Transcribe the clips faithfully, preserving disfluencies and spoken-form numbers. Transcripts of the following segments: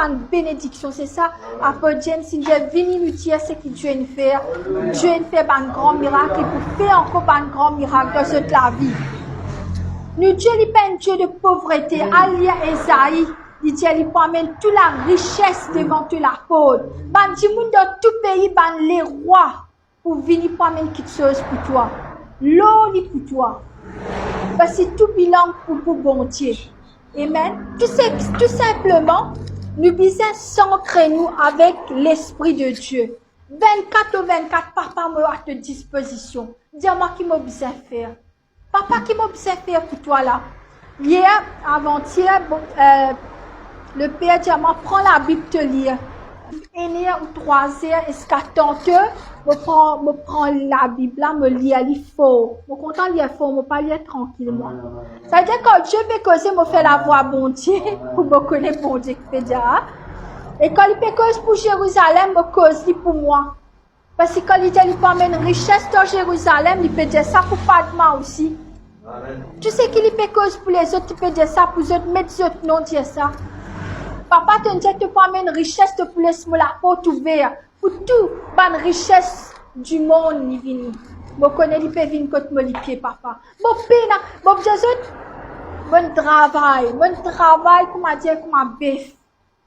bann benediksion. Se sa, apot James inn dir, vini nou dir seki Dieu inn fer. Dieu inn fer bann gran mirak, li pou fer ankor bann gran mirak dan zot lavi. Nou Dieu, li pa enn Dieu de povrete. Al lir Ezai, li dir li pou amenn tou larises devan to laport. Bann dimoun dan tou pei, bann lerwa pou vini pou amenn kiksoz pou twa. Lor li pou twa. Parski tou bilang pou, pou Bondie. Amen. Tou se, tou sinpleman, nou bizin sankre nou avek Lespri de Dieu. Vennkat lor vennkat, Papa, mo a to dispozision. Dir mwa ki mo bizin fer. Papa, ki mo bizin fer pou twa la? Yer, avantier, bon, eh, le per dir mwa, pran Labib to lir. Enn er ou trwa er, ziska tan ke mo pran, mo pran Labib la, mo lir li for. Mo kontan lir for, mo pa lir trankil mwa. Savedir kan Dieu pe koze, mo fer lavwa Bondie, pou mo kone Bondie ki pe dir. E kan li pe koz pou Zerizalem, mo koz li pou mwa. Parski kan li dir li pou amenn rises dan Zerizalem, li pe dir sa pou Padma osi. Amen. Tou seki li pe koz pou lezot, li pe dir sa pou zot, met zot non, dir sa. Papa, to'nn dir to pou amenn rises, to pou les mo laport ouver pou tou bann rises dimond li vini. Mo kone li pe vinn kot mo lipie, Papa. Mo pena, mo dir zot, mo'nn travay, mo'nn travay kouma dir, kouma bef.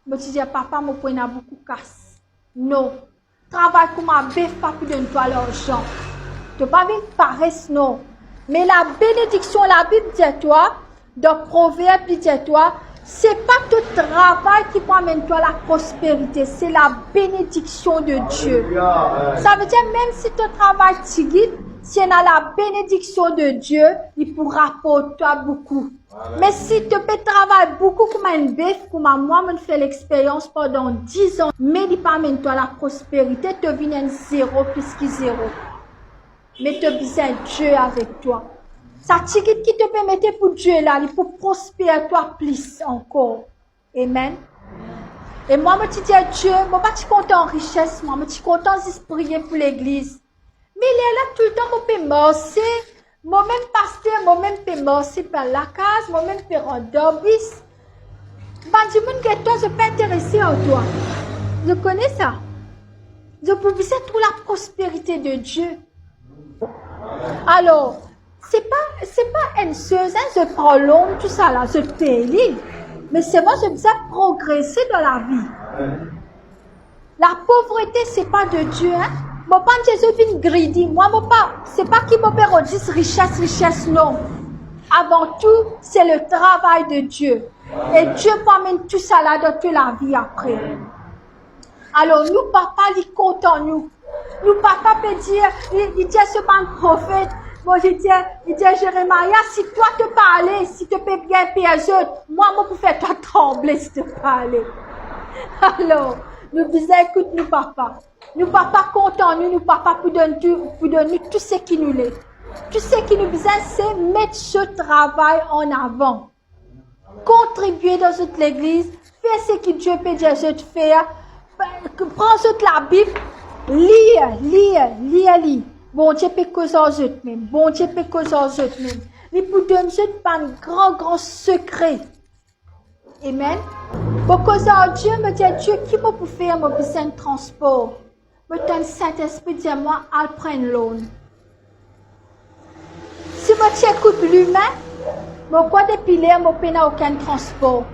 Mo ti dir, Papa, mo pou ena boukou kas. Non. Travay kouma bef pa pou donn twa larzan. To pa vinn pares, non. Me labenediksion, Labib dir twa, dan Proverb, li dir twa, se pa to travay ki pou amenn twa laprosperite, se labenediksion de Dieu. Alelouya, amen. Savedir, mem si to travay tigit, si ena labenediksion de Dieu, li pou raport twa boukou. Me si to pe travay boukou kouma enn bef, kouma mwa, mo'nn fer lexperyans pandan dizan, me li pa amenn twa laprosperite, to vinn enn zero plis ki zero. Me to bizin Dieu avek twa. Sa tigit ki to pe mete pou Dieu la, li pou prosper twa plis ankor. Amen. E mwa, mo ti dir Dieu, mo pa ti kontan rises, mwa, mo ti kontan zis priye pou legliz. Me lerla toultan mo pe marse, mo mem paster, mo mem pe marse par lakaz, mo mem pe rant dan bis. Bann dimoun get twa, zot pa interese ar twa. Zot kone sa? Zot pou bizin trouv laprosperite de Dieu. Alor, se pa, se pa enn soz, hein, zot pran long, tousala, zot pey li. Me selman zot bizin progrese dan lavi. Lapovrete, se pa de Dieu, hein. Mo pa'nn dir zot vinn greedy. Mwa, mo pa, se pa ki mo pe rod zis rises, rises, non. Avan tou, se le travay de Dieu. E Dieu pou amenn tousala dan to lavi apre. Alor, nou Papa, li kontan nou. Nou Papa pe dir, li, li dir so bann profet, bon, li dir, li dir Zeremia, si twa to pa ale, si to pe gagn per zot, mwa, mo pou fer twa tranble si to pa ale. Alor, nou bizin ekout nou Papa. Nou Papa kontan nou, nou Papa pou donn tou, pou donn nou tou seki nou le. Tou seki nou bizin, se met so travay an avan. Kontribie dan zot legliz, fer seki Dieu pe dir zot fer, pran zot Labib, lir, lir, lir li. Bondie pe koz ar zot mem, Bondie pe koz ar zot mem. Li pou donn zot bann gran, gran sekre. Amen. Mo koz ar Dieu, mo dir Dieu, ki mo pou fer, mo bizin transpor. Mo tann Sintespri dir mwa, al pran enn loan. Si mo ti ekout limin, mo krwar depi ler mo pena okenn transpor.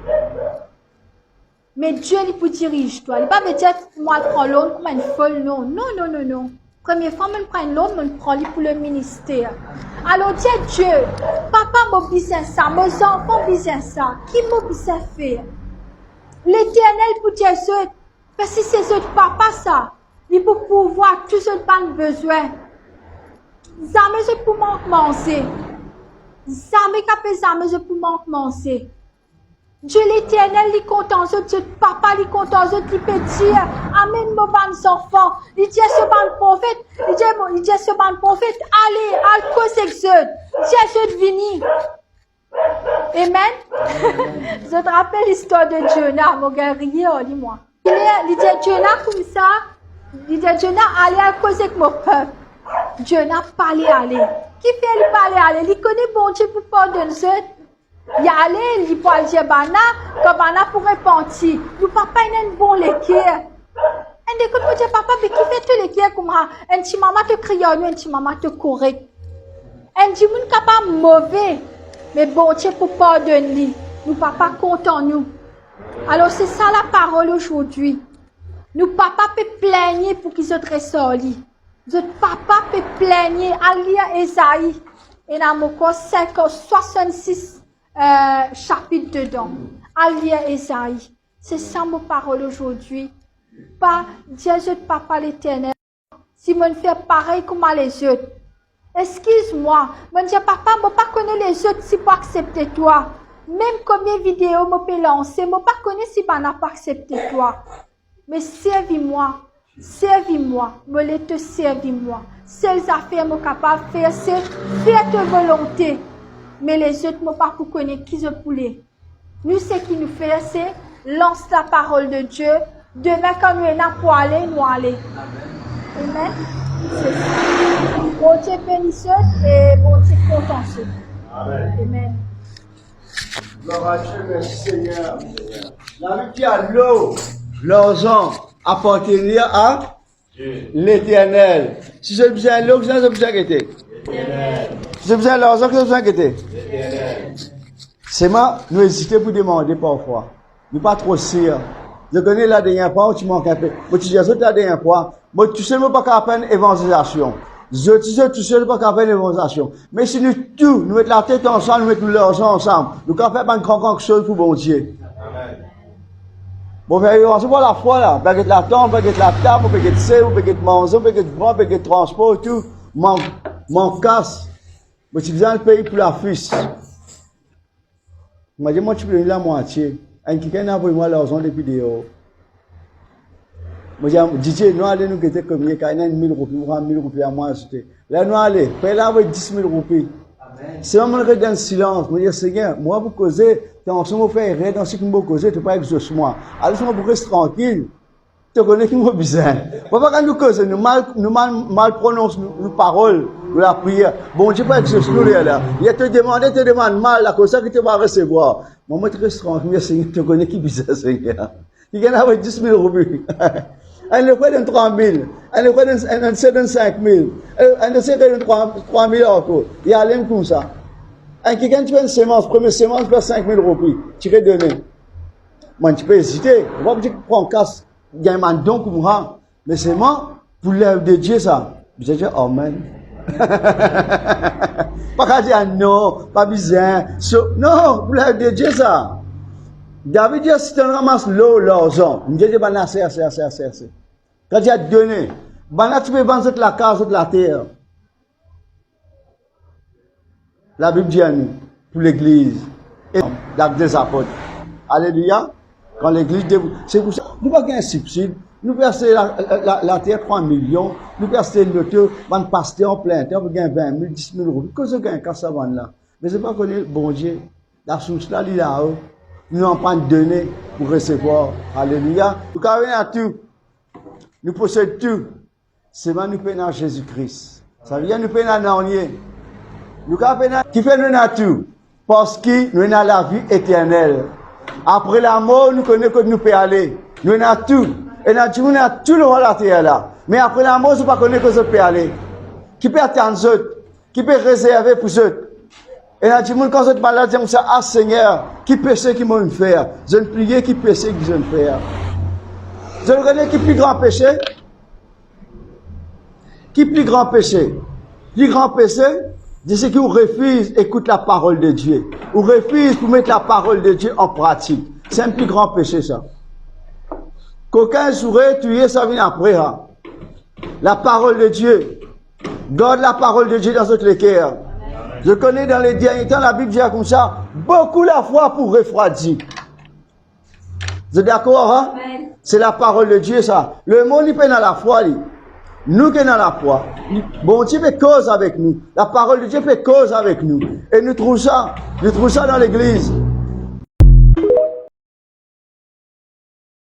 Me Dieu, li pou diriz twa. Li pa ve dir mo al pran loan kouma enn fol, non. Non, non, non, non. Premie fwa mo'nn pran enn loan, mo'nn pran li pou le minister. Alor dir Dieu, Papa, mo bizin sa, mo zanfan bizin sa. Ki mo bizin fer? Leternel pou dir zot, Parski se zot Papa sa, li pou pourvwar tou zot bann bezwin. Zame zot pou mank manze. Zame kape zame zot pou mank manze. Dieu Leternel, li kontan zot, zot Papa, li kontan zot, li pe dir, amenn mo bann zanfan. Li dir so bann profet, li dir, li dir so bann profet, ale, al koz ek zot, dir zot vini. Amen. Zot rapel listwar de Jona, mo gagn riye ar li mwa. Li, li dir Jona koumsa, li dir Jona, ale al koz ek mo pep. Jona pale ale. Kifer li pale ale? Li kone Bondie pou pardonn zot. Li ale, li pou al dir bann la, kan bann la pou repanti. Nou papa ena enn bon leker. Enn lekout pou dir, papa, be kifer to leker kouma? Enn ti mama to kriy ar nou, enn ti mama to korek. Enn dimoun kapav move, me Bondie pou pardonn li. Nou papa kontan nou. Alor, se sa laparol azordi. Nou papa pe pligne pou ki zot res ar li. Zot papa pe pligne. Al lir Ezai. Ena mo krwar senk, swasann-sis, eh, sapit dedan. Al lir Ezai. Se sa mo parol azordi. Pa dir zot, Papa Leternel, si mo'nn fer parey kouma lezot, eskiz mwa, mo'nn dir, Papa, mo pa kone lezot si pou aksepte twa. Mem komie video mo pe lanse, mo pa kone si bann la pou aksepte twa. Me servi mwa, servi mwa, mo le to servi mwa. Sel zafer mo kapav fer, se fer to volonte. Me lezot, mo pa pou kone ki zot pou le. Nou, seki nou fer, se lans laparol de Die. Demin, kan nou ena pou ale, nou ale. Amen. Se sa. Bondie beni zot e Bondie kontan zot. Amen. Amen. Gloire à Dieu, merci Seigneur. Labib dir lor, larzan apartenir a Leternel. Si zot bizin lor, ki zot bizin gete? Leternel. Si zot bizin larzan, ki zot bizin gete? Leternel. Selman, nou ezite pou demande parfwa. Nou pa tro sir. Zot kone, ladernie fwa, mo ti mank inpe. Mo ti dir zot ladernie fwa, mo tousel mo pa kapav fer enn evanzelizasion. Zot, zot tousel pa kapav fer enn evanzelizasion. Me si nou tou, nou met latet ansam, nou met nou larzan ansam, nou kapav fer bann gran, gran kiksoz pou Bondie. Amen. Bon, fer evanzil par lafwa la. Pe get latant, pe get latab, pe get sel, pe get manze, pe get vran, pe get transpor, tou. Mank, mank kas. Mo ti bizin al pey pou lafis. Mo dir, mo ti pou donn lamwatie. Enn kikenn avoy mwa larzan depi deor. Mo dir, Didie, nou ale nou gete komie, kan ena enn mil roupi, mo pran mil roupi a mwa azoute. Ler nou ale, pey la avoy dis mil roupi. Amen. Selman mo res dan silans. Mo dir, Segner, mwa pou koze, tansion mo fer erer dan seki mo pou koze, to pa exos mwa. Alor mo pou res trankil. To kone ki mo bizin. Papa, kan nou koze, nou mal, nou mal, mal pronons nou, nou parol, nou lapriyer. Bondie pa exos nou lerla. Li to demande, to demann mal, akoz sa ki to pa resevwar. Mwa, mo ti res trankil, Segner, to kone ki bizin, Segner. Kikenn avoy dis mil roupi. Enn lot fwa donn trwa mil. Enn lot fwa donn, enn, enn sel donn sink mil. Enn, enn sel donn trwa, trwa mil ankor. Li ale koumsa. Enn kikenn ti fer enn semans, premie semans fer sink mil roupi. Ti redone. Mwa, ti pe ezite. Mo pa pou dir pran kas. Gagn bann don kouma sa. Me selman, pou lev de Die sa, bizin dir amen. Pa kapav dir, "Ah non, pa bizin." So, non, pou lev de Die sa. David dir, "Si to ramas lor, larzan." Bondie dir, "Bann la ase, ase, ase, ase, ase." Kapav dir, "Done." Bann la ti pe vann zot lakaz, zot later. Labib dir nou, pou legliz. E Dak de Zapot. Aleluya. Kan legliz debout. Se pou sa, nou pa gagn sibsid. Nou pe aste la, la, la, later trwa milion. Nou pe aste loto, bann paster an plin tan, pou gagn vin mil, dis mil roupi. Kot zot gagn kas sa bann la? Me zot pa kone Bondie, lasours la, li lao. Nou anpran done pou resevwar. Aleluya. Nou kapav ena tou. Nou posed tou. Selman nou pena Zezi Kris. Savedir nou pena nanye. Nou kapav pena, kifer nou ena tou? Parski nou ena lavi eternel. Apre lamor, nou kone kot nou pe ale. Nou ena tou. Ena dimoun ena tou lor later la. Me apre lamor, zot pa kone kot zot pe ale. Ki pe atann zot? Ki pe rezerve pou zot? Ena dimoun, kan zot malad, zot dir koumsa, "Ah, Segner, ki pese ki mo'nn fer?" Zot priye, ki pese ki zot fer? Zot kone ki pli gran pese? Ki pli gran pese? Pli gran pese, se seki ou refiz ekout laparol de Die. Ou refiz pou met laparol de Die an pratik. Se enn pli gran pese sa. Kokin, zoure, touye, sa vinn apre, ha. Laparol de Die. Gard laparol de Die dan zot leker. Zot kone dan le dernie tan, Labib dir koumsa, boukou lafwa pou refrwadi. Zot dakor, ha? Amen. Se laparol de Die sa. Lemond, li pena lafwa, li. Nou ki ena lafwa. Li, Bondie pe koz avek nou. Laparol de Die pe koz avek nou. E nou trouv sa. Nou trouv sa dan legliz.